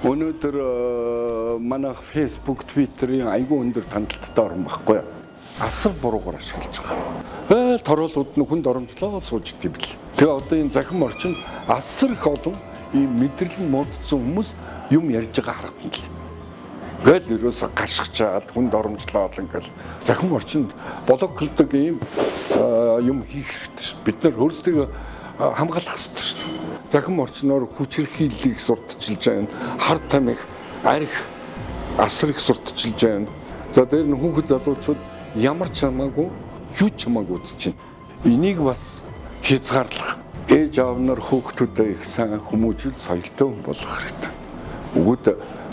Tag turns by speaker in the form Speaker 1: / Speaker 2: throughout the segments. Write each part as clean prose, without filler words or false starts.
Speaker 1: Өнөөдөр манай Facebook, Twitter-ийн айгүй өндөр тандалттай орн байхгүй юу? Асар буруугаар ашиглаж байгаа. Тороолууд нь хүнд оромжлоо сууж идэв бил. Тэгээ одоо энэ захим орчинд асар их олон ийм мэдрэл нь муудсан хүмүүс юм ярьж байгаа харагдана л. Ингээл ерөөсө гашгачаад хүнд оромжлоод ингээл захим орчинд блоклдог ийм юм хийх хэрэгтэй ш. Бид нар өөрсдөө хамгаалах хэрэгтэй шүү дээ. Захим орчноор хүчирхийллийг сурталчилж байна. Хар тамхи, арх, асар их сурталчилж байна. За дээр нь хүүхэд залуучууд ямар ч хамаагүй, юу ч хамаагүй үзэж байна. Энийг бас хязгаарлах. Ээж аав нар хүүхдүүдэд их сайн хүмүүжил соёлтой хүн болгох хэрэгтэй. Өгөөд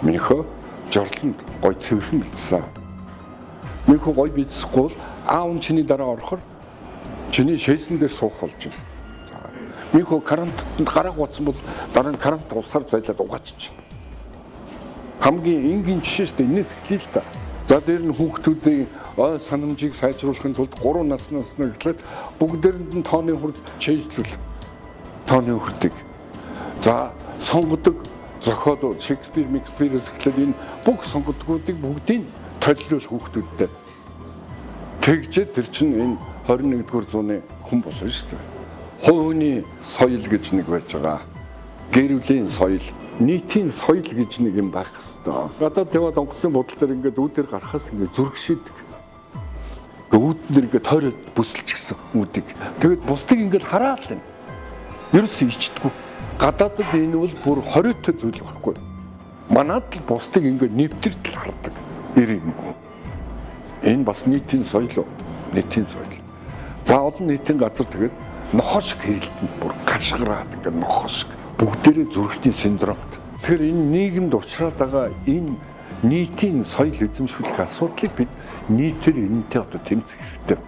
Speaker 1: минийхөө жорлонд гой цэвэрхэн бэлдсэн. Минийхөө гой бэлдсэхгүй бол аав нь чиний дараа орохоор чиний шээсэн дээр суух болж байна. За минийхөө карантанд гарааг уцсан бол дараа нь карант увсаар зайлаад угаачиж. Хамгийн энгийн жишээ шүү дээ. Энээс эхлэе л та. За дээр нь хүүхдүүдийн ой санамжийг сайжруулахын тулд 3 наснаас нь эхлээд бүгдээрэнд нь тооны хурд чэйжлүүл. Тооны хурдыг. За сонгодог зохиолууд Шекспир, Мекспирээс эхлээд энэ бүх сонгодгуудыг бүгдийг толилуул хүүхдүүдтэй. Тэгжээ тэр чинь энэ 21-р зууны хүн болно шүү дээ. Хувийн соёл гэж нэг байж байгаа. Гэр бүлийн соёл, нийтийн соёл гэж нэг юм байх хэвээр. Гадаад тавиад онгоцны бодол дээр ингээд үүдээр гарахаас ингээд зүрх шийдэг. Үүдэн дээр ингээд тойроод бүсэлчихсэн үүдийг. Тэгээд бусдыг ингээд хараал юм. Ерөөсөө ичдэггүй. Гадаадд энэ бол бүр хориотой зүйл байхгүй. Манад л бусдыг ингээд нэвтэртэл хардаг. Ир юмгүй. Энэ бас нийтийн соёл уу? Нийтийн соёл. За олон нийтийн газар тэгээд нохоо шиг хэрэлдэнэ, бүр гашгараад ингээд нохоо шиг бүгдээрээ зүрхний синдромт. Тэгэхээр энэ нийгэмд учраад байгаа энэ нийтийн соёл эзэмшүүлэх асуудлыг бид нийтээр энэтэй одоо тэмцэх хэрэгтэй.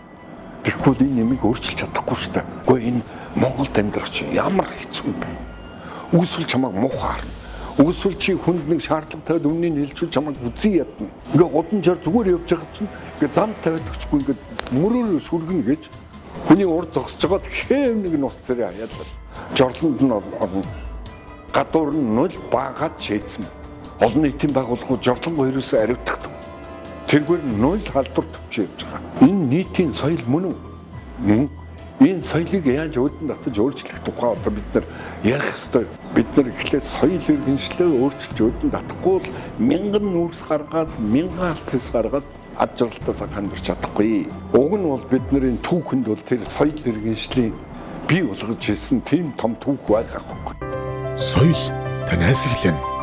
Speaker 1: Тэгэхгүй бол энэ юмыг өөрчилж чадахгүй шүү дээ. Гэхдээ энэ Монголд амьдрах чинь ямар хэцүү юм бэ? Үгүйсвэл чамайг муухай харна. Үгүйсвэл чи хүнд нэг шаардлага тавиад өмнөний хэлжүүл чамайг үзий ядна. Ингээ гудамжаар зүгээр явж байгаа чинь ингээ зам тавиад өгчихгүй ингээ мөрөөрөө шүргэнэ гэж хүний урд зогсож байгаа л хэм нэг нус царай хаяад жорлонд нь орно. Гадуур нь нул баагаад шээдсэн. Олон нийтийн байгууллагууд жорлонгоо ерөөсөө ариутгадаг. Тэргээр нул халдвар төвч явж байгаа. Энэ нийтийн соёл мөн үү? Мөн. Энэ соёлыг яаж үүдэн татаж өөрчлөх тухай одоо бид нар ярих ёстой. Бид нар эхлээд соёл иргэншлээ өөрчилж үүдэн татахгүй бол мянган нүүрс гаргаад, мянган алт цэс гаргаад ад жаргалтаас хандурч чадахгүй. Уг нь бол бидний түүхэнд бол тэр соёл иргэншлийн бий болгож ирсэн тийм том түүх байгаа байхгүй.
Speaker 2: Соёл танаас эхлэн.